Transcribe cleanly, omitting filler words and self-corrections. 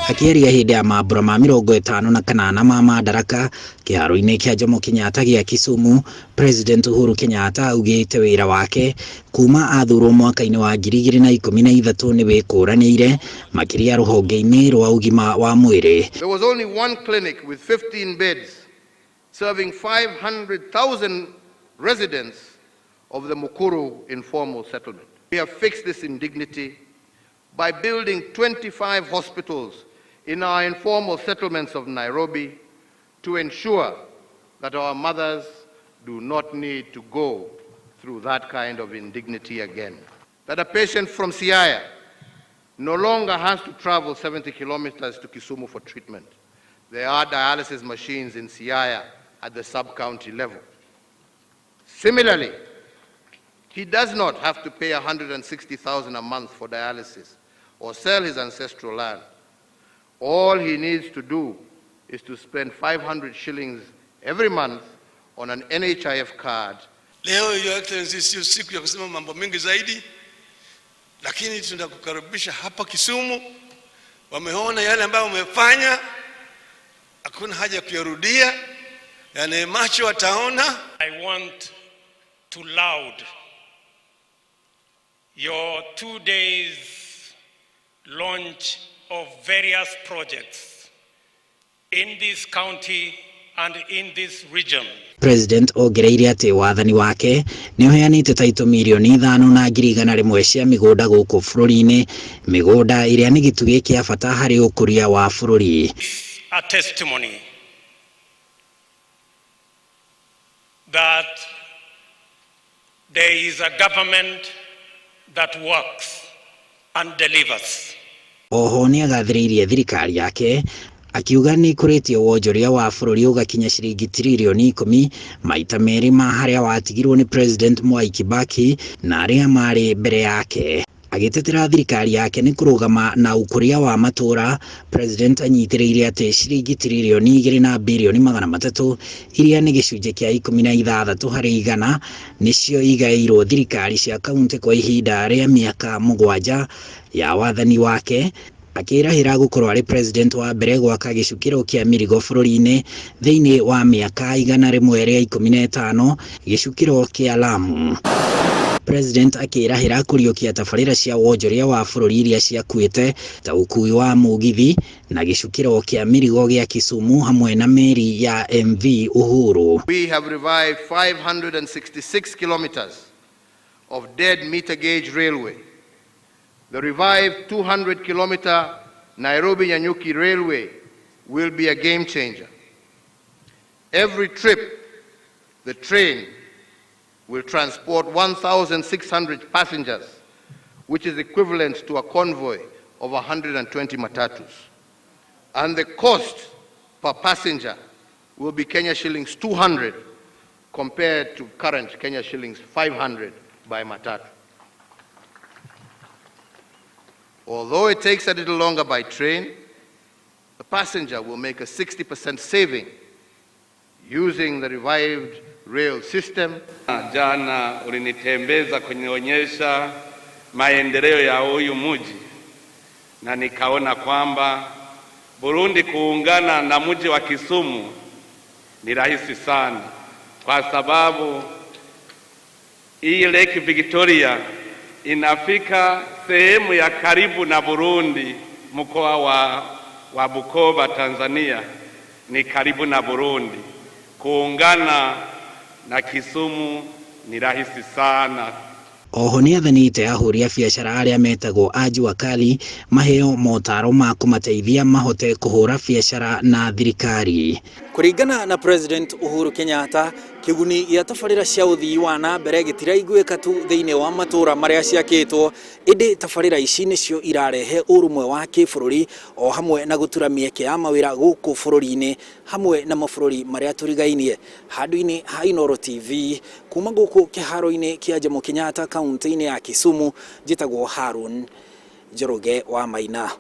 Akĩaria hĩndĩ ya mambura ma 58 ma Madaraka kĩharo-inĩ kĩa Jomo Kenyatta gĩa Kisumu, President Uhuru Kenyatta augĩte wĩra wake kuma athurwo mwaka-inĩ wa 2013 nĩ wĩkũranĩire makĩria rũhonge-inĩ rwa ũgima wa mwĩrĩ. There was only one clinic with 15 beds serving 500,000 residents of the Mukuru informal settlement. We have fixed this indignity by building 25 hospitals in our informal settlements of Nairobi to ensure that our mothers do not need to go through that kind of indignity again. That a patient from Siaya no longer has to travel 70 kilometers to Kisumu for treatment. There are dialysis machines in Siaya at the sub-county level. Similarly, he does not have to pay 160,000 a month for dialysis or sell his ancestral land. All he needs to do is to spend 500 shillings every month on an NHIF card. Leo, Your Excellency, sio siku ya kusema mambo mengi zaidi, lakini tunakukaribisha hapa Kisumu. Wameona yale ambayo umefanya, hakuna haja ya kuyarudia, yale macho wataona. I want to laud your 2 days launch of various projects in this county and in this region. President ongereire atĩ wathani wake nĩ ũheanĩte taito 5,100,000 cia mĩgũnda gũkũ bũrũri-inĩ, mĩgũnda ĩrĩa nĩ gĩtugĩ kĩa bata harĩ ũkũria wa bũrũri. A testimony that there is a government that works and delivers. Oho nĩ agathĩrĩirie thirikari yake akiuga nĩ ĩkũrĩtie wonjoria wa bũrũri ũgakinya ciringi tiririoni 10, maita merĩ ma harĩa watigirwo nĩ President Mwai Kibaki na arĩa marĩ mbere yake. Agĩtetera thirikari yake nĩ kũrũgama na ũkũria wa matũra, President anyitĩrĩire atĩ ciringi 2,300,000,000,000 iria nĩ gĩcunjĩ kĩa 16% nĩcio igaĩirwo thirikari cia kaunti kwa ihinda rĩa mĩaka 7 ya wathani wake, akĩrahĩra gũkorwo arĩ president wa mbere gwaka gĩcukĩro kĩa mĩrigo bũrũri-inĩ thĩinĩ wa mĩaka 115, gĩcukĩro kĩa Lamu. President akĩrahĩra kũriũkia tabarĩra cia wonjoria wa bũrũri iria ciakuĩte ta ũkui wa mũgithi na gĩcukĩro kĩa mĩrigo gĩa Kisumu hamwe na meri ya MV Uhuru. We have revived 566 kilometers of dead meter gauge railway. The revived 200 kilometer Nairobi Nanyuki Railway will be a game changer. Every trip, the train will transport 1,600 passengers, which is equivalent to a convoy of 120 matatus. And the cost per passenger will be Kenya shillings 200 compared to current Kenya shillings 500 by matatu. Although it takes a little longer by train, the passenger will make a 60% saving using the revived rail system. Jana ulinitembeza kunionyesha maendeleo ya huyu mji na nikaona kwamba Burundi kuungana na mji wa Kisumu ni rahisi sana, kwa sababu hii Lake Victoria inafika sehemu ya karibu na Burundi. Mkoa wa Bukoba Tanzania ni karibu na Burundi. Kuungana na Kisumu ni rahisi sana. Oho nĩ athanĩte ahũri a biacara arĩa metagwo a jua kali maheo motaro ma kũmateithia mahote kũhũra biacara na thirikari. Kũringana na President Uhuru Kenyatta, kĩguni gĩa tabarĩra cia ũthii wa na mbere gĩtiraiguĩka tu thĩinĩ wa matũra marĩa ciakĩtwo, ĩndĩ tabarĩra ici nĩcio irarehe ũrũmwe wa kĩbũrũri o hamwe na gũtura mĩeke ya mawĩra gũkũ bũrũri-inĩ hamwe na mabũrũri marĩa tũrigainie. Handũ-inĩ ha Inooro TV kuma gũkũ kĩharo-inĩ kĩa Jomo Kenyatta kaunti-inĩ ya Kisumu, njĩtagwo Harun Njoroge wa Maina.